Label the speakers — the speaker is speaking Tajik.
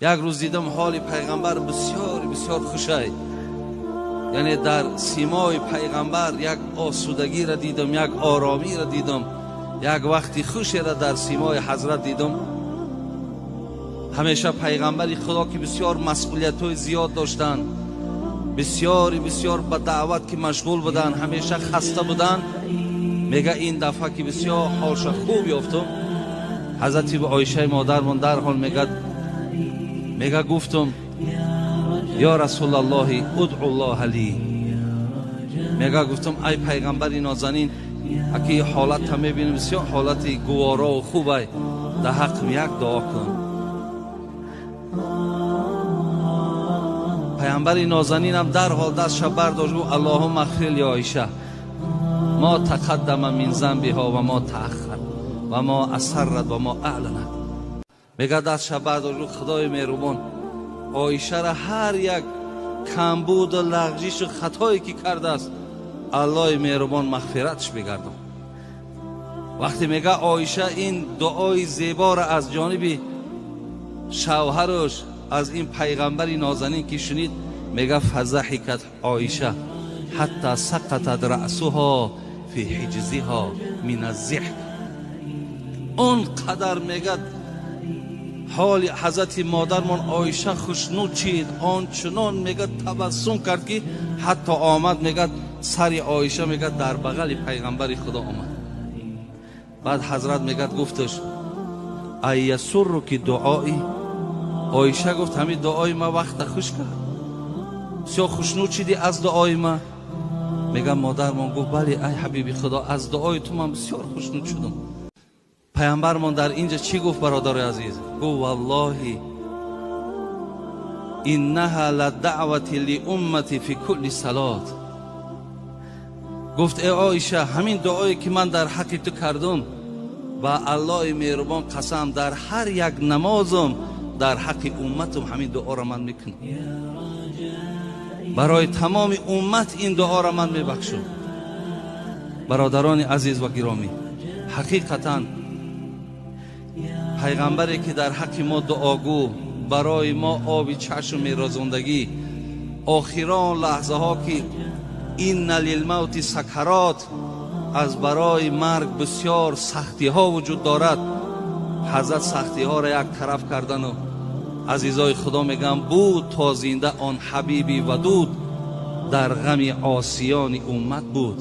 Speaker 1: Як рӯз дидам ҳоли пайғамбар бисёр бисёр хушай, яъне дар симои пайғамбар як осудагиро дидам, як оромиро дидам, як вақти хушеро дар симои ҳазрат дидам. Ҳамеша пайғамбари худо ки бисёр масъулиятҳои зиёд доштанд, бисёри бисёр ба даъват ки машғул буданд, ҳамеша хаста буданд. Мега ин дафъа ки бисёр ҳолша хуб ёфтум, ҳазрати Оишаи модармон дарҳол мега гуфтум: ё расулаллоҳи удъуллоҳа ли. Мега гуфтум: ай пайғамбари нозанин, аки ҳолатта мебинем бисёр ҳолати гуворову хубай, дар ҳаққим як дуо кун. Пайғамбари нозанинам дарҳол дастша бардошт, гуфт: аллоҳумма ғфир ли Оиша мо тақаддама мин занбиҳо ва мо тааххар ва мо асаррат ва мо аъланат. Мега дастша бардошт, гуфт: худои меҳрубон, Оишара ҳар як камбуду лағжишу хатое ки кардааст, аллоҳи меҳрубон мағфиратш бигардон. Вақте мега Оиша ин дуои зеборо аз ҷониби шавҳараш, аз ин пайғамбари нозанин ки шунид, мега фазаҳикат Оиша ҳатта сақатат раъсуҳо фи ҳиҷзиҳо мин аззиҳк. Он қадар мега ҳоли ҳазрати модармон Оиша хушнуд шид, ончунон мега табассум кард ки ҳатто омад, мега сари Оиша мега дар бағали пайғамбари худо омад. Баъд ҳазрат мега гуфташ: айясурруки дуои? Оиша гуфт: ҳамин дуои ма вақта хуш кард, бисёр хушнуд шидӣ аз дуои ма? Мега модармон гуфт: бале, ай ҳабиби худо, аз дуои ту ман бисёр хушнуд шудам. Пайғамбармон дар инҷа чӣ гуфт, бародари азиз? Гуфт: валлоҳи иннаҳа ладаъвати лиуммати фи кулли салот. Гуфт: э Оиша, ҳамин дуое ки ман дар ҳаққи ту кардум, ба аллоҳи меҳрубон қасам, дар ҳар як намозум дар ҳаққи умматум ҳамин дуоро ман мекунам, барои тамоми уммат ин дуоро ман мебахшам. Бародарони азиз ва гиромӣ, ҳақиқатан пайғамбаре ки дар ҳаққи мо дуогӯ, барои мо оби чашм мерозондагӣ, охирон лаҳзаҳо ки инна лилмавти сакарот, аз барои марг бисёр сахтиҳо вуҷуд дорад, ҳазрат сахтиҳоро як тараф кардану азизои худо мегӯям, буд то зинда он ҳабиби вадуд, дар ғами осиёни уммат буд.